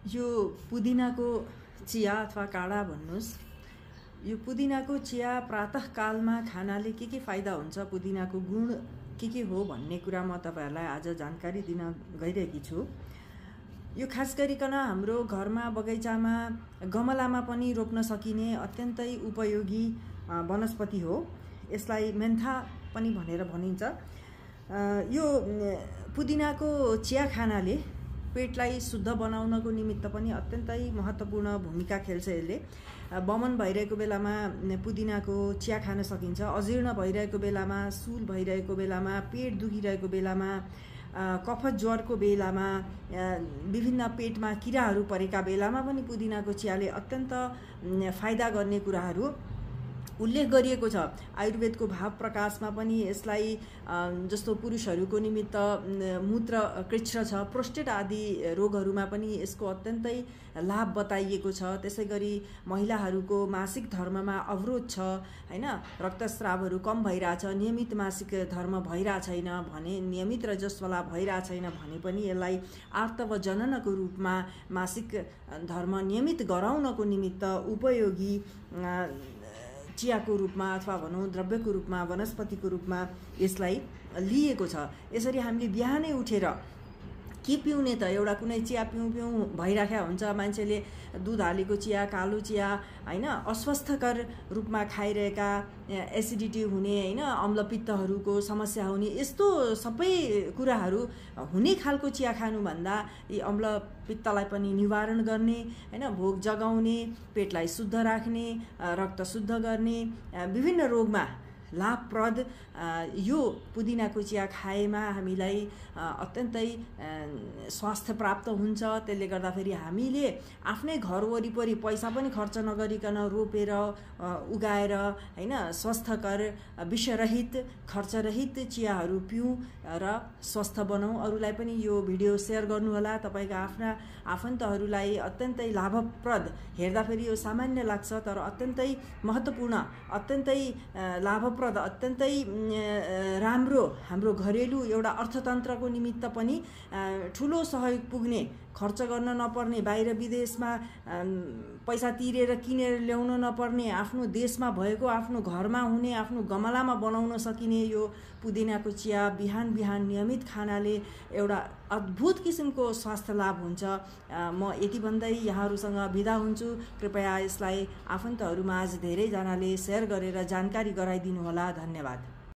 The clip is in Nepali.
यो पुदिनाको चिया अथवा काढा भन्नुस्। यो पुदिनाको चिया प्रातःकालमा खानाले के फाइदा हुन्छ, पुदिनाको गुण के हो भन्ने कुरा म तपाईहरुलाई आज जानकारी दिन गइरहेकी छु। यो खास गरिकन हाम्रो घरमा बगैँचामा गमलामा पनि रोप्न सकिने अत्यन्तै उपयोगी वनस्पति हो। यसलाई मेन्था पनि भनेर भनिन्छ। यो पुदिनाको चिया खानाले पेटलाई शुद्ध बनाउनको निमित्त पनि अत्यन्तै महत्त्वपूर्ण भूमिका खेल्छ। यसले बमन भइरहेको बेलामा पुदिनाको चिया खान सकिन्छ। अजीर्ण भइरहेको बेलामा, सुल भइरहेको बेलामा, पेट दुखिरहेको बेलामा, कफ ज्वरको बेलामा, विभिन्न पेटमा किराहरू परेका बेलामा पनि पुदिनाको चियाले अत्यन्त फाइदा गर्ने कुराहरू उल्लेख गरिएको छ। आयुर्वेदको भाव प्रकाशमा पनि यसलाई जस्तो पुरुषहरूको निमित्त मूत्र कृच्छ छ, प्रोस्टेट आदि रोगहरूमा पनि यसको अत्यन्तै लाभ बताइएको छ। त्यसैगरी महिलाहरूको मासिक धर्ममा अवरोध छ हैन, रक्तस्रावहरू कम भइरहेछ, नियमित मासिक धर्म भइरहेको छैन भने, नियमित रजस्वला भइरहेको छैन भने पनि यसलाई आर्तव जननको रूपमा मासिक धर्म नियमित गराउनको निमित्त उपयोगी चियाको रूपमा अथवा भनौँ द्रव्यको रूपमा, वनस्पतिको रूपमा यसलाई लिएको छ। यसरी हामीले बिहानै उठेर के पिउने त, एउटा कुनै चिया पिउँ भइराखेको हुन्छ। मान्छेले दुध हालेको चिया, कालो चिया हैन, अस्वस्थकर रूपमा खाइरहेका, एसिडिटी हुने हैन, अम्लपित्तहरूको समस्या हुने, यस्तो सबै कुराहरू हुने खालको चिया खानुभन्दा यी अम्लपित्तलाई पनि निवारण गर्ने हैन, भोक जगाउने, पेटलाई शुद्ध राख्ने, रक्त शुद्ध गर्ने, विभिन्न रोगमा लाभप्रद यो पुदिनाको चिया खाएमा हामीलाई अत्यन्तै स्वास्थ्य प्राप्त हुन्छ। त्यसले गर्दाखेरि हामीले आफ्नै घर वरिपरि पैसा पनि खर्च नगरिकन रोपेर उगाएर हैन, स्वस्थकर, विषरहित, खर्चरहित चियाहरू पिउँ र स्वस्थ बनाऊ। अरूलाई पनि यो भिडियो सेयर गर्नुहोला। तपाईका आफ्ना आफन्तहरूलाई अत्यन्तै लाभप्रद, हेर्दाखेरि यो सामान्य लाग्छ तर अत्यन्तै महत्त्वपूर्ण, अत्यन्तै लाभप्रद, अत्यन्तै राम्रो, हाम्रो घरेलु एउटा अर्थतन्त्रको निमित्त पनि ठुलो सहयोग पुग्ने, खर्च गर्न नपर्ने, बाहिर विदेशमा पैसा तिरेर किनेर ल्याउन नपर्ने, आफ्नो देशमा भएको, आफ्नो घरमा हुने, आफ्नो गमलामा बनाउन सकिने यो पुदिनाको चिया बिहान बिहान नियमित खानाले एउटा अद्भुत किसिमको स्वास्थ्य लाभ हुन्छ। म यति भन्दै यहाँहरूसँग बिदा हुन्छु। कृपया यसलाई आफन्तहरूमा आज धेरैजनाले सेयर गरेर जानकारी गराइदिनु होला। धन्यवाद।